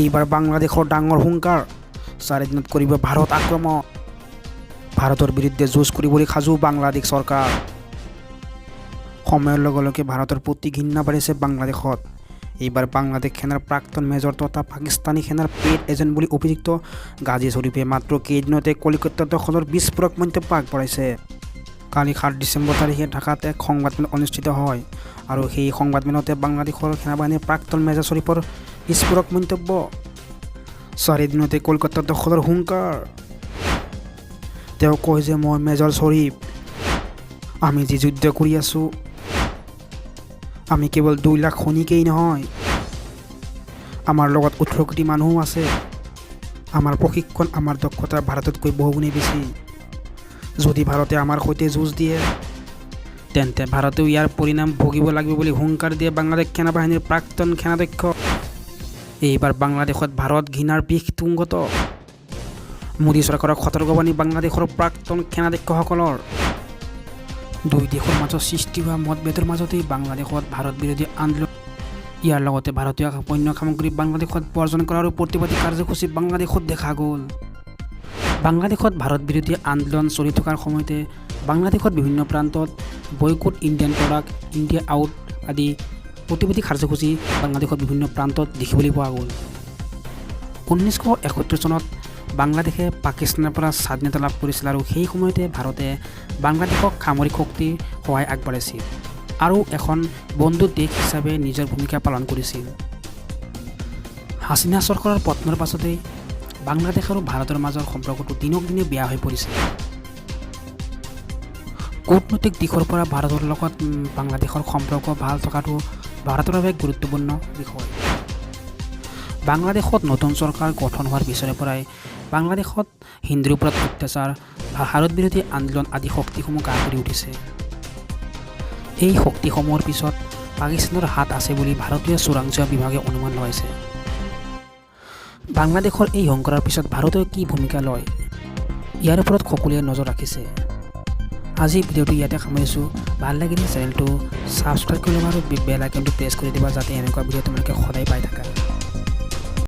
এইবাৰ বাংলাদেশৰ ডাঙৰ হুংকাৰ, 4 দিনত কৰিব ভাৰত আক্ৰমণ। ভাৰতৰ বিৰুদ্ধে যুঁজ কৰিবলৈ সাজু বাংলাদেশ চৰকাৰ। সময়ৰ লগে লগে ভাৰতৰ প্ৰতি ঘৃণা বাঢ়িছে বাংলাদেশত। এইবাৰ বাংলাদেশ সেনাৰ প্ৰাক্তন মেজৰ তথা পাকিস্তানী সেনাৰ পেইড এজেণ্ট বুলি অভিযুক্ত গাজী শ্বৰীফে মাত্ৰ কেইদিনতে কলিকতা দখলৰ বিস্ফোৰক মন্তব্য আগবঢ়াইছে। কালি 7 ডিচেম্বৰ তাৰিখে ঢাকাত এক সংবাদমেল অনুষ্ঠিত হয় আৰু সেই সংবাদমেলতে বাংলাদেশৰ সেনাবাহিনীৰ প্ৰাক্তন মেজৰ শ্বৰীফৰ বিস্ফোৰক মন্তব্য, 4 দিনতে কলকাতা দখলৰ হুংকাৰ। তেওঁ কয় যে মই মেজৰ শ্বৰীফ, আমি যি যুদ্ধ কৰি আছোঁ, আমি কেৱল 2 লাখ সৈনিকেই নহয়, আমাৰ লগত 18 কোটি মানুহো আছে। আমাৰ প্ৰশিক্ষণ, আমাৰ দক্ষতা ভাৰততকৈ বহুগুণে বেছি। যদি ভাৰতে আমাৰ সৈতে যুঁজ দিয়ে, তেন্তে ভাৰতেও ইয়াৰ পৰিণাম ভুগিব লাগিব বুলি হুংকাৰ দিয়ে বাংলাদেশ সেনাবাহিনীৰ প্ৰাক্তন সেনাধ্যক্ষ। এইবাৰ বাংলাদেশত ভাৰত ঘৃণাৰ বিষ তুংগত। মোদী চৰকাৰক সতৰ্কবাণী বাংলাদেশৰ প্ৰাক্তন সেনাধ্যক্ষসকলৰ। দুই দেশৰ মাজত সৃষ্টি হোৱা মতভেদৰ মাজতেই বাংলাদেশত ভাৰত বিৰোধী আন্দোলন, ইয়াৰ লগতে ভাৰতীয় পণ্য সামগ্ৰী বাংলাদেশত বৰ্জন কৰাৰো প্ৰতিবাদী কাৰ্যসূচী বাংলাদেশত দেখা গ'ল। বাংলাদেশত ভাৰত বিৰোধী আন্দোলন চলি থকাৰ সময়তে বাংলাদেশৰ বিভিন্ন প্ৰান্তত "Boycott Indian product", "India out" আদি প্ৰতিবাদী কাৰ্যসূচী বাংলাদেশৰ বিভিন্ন প্ৰান্তত দেখিবলৈ পোৱা গ'ল। 1971 চনত বাংলাদেশে পাকিস্তানৰ পৰা স্বাধীনতা লাভ কৰিছিল আৰু সেই সময়তে ভাৰতে বাংলাদেশক সামৰিক শক্তিৰ সহায় আগবঢ়াইছিল আৰু এখন বন্ধু দেশ হিচাপে নিজৰ ভূমিকা পালন কৰিছিল। হাছিনা চৰকাৰৰ পতনৰ পাছতেই বাংলাদেশ আৰু ভাৰতৰ মাজৰ সম্পৰ্কটো দিনক দিনে বেয়া হৈ পৰিছে। কূটনৈতিক দিশৰ পৰা ভাৰতৰ লগত বাংলাদেশৰ সম্পৰ্ক ভাল থকাটো ভাৰতৰ বাবে গুৰুত্বপূৰ্ণ বিষয়। বাংলাদেশত নতুন চৰকাৰ গঠন হোৱাৰ পিছৰে পৰাই বাংলাদেশত হিন্দুৰ ওপৰত অত্যাচাৰ, ভাৰত বিৰোধী আন্দোলন আদি শক্তিসমূহ গা কৰি উঠিছে। এই শক্তিসমূহৰ পিছত পাকিস্তানৰ হাত আছে বুলি ভাৰতীয় চোৰাংচোৱা বিভাগে অনুমান লগাইছে। বাংলাদেশৰ এই হুংকাৰৰ পিছত ভাৰতে কি ভূমিকা লয়, ইয়াৰ ওপৰত সকলোৱে নজৰ ৰাখিছে। আজি ভিডিঅ'টো ইয়াতে সামৰিছোঁ। ভাল লাগিলে চেনেলটো ছাবস্ক্ৰাইব কৰি ল'বা আৰু বেল আইকনটো প্ৰেছ কৰি দিবা, যাতে এনেকুৱা ভিডিঅ' তোমালোকে সদায় পাই থাকা।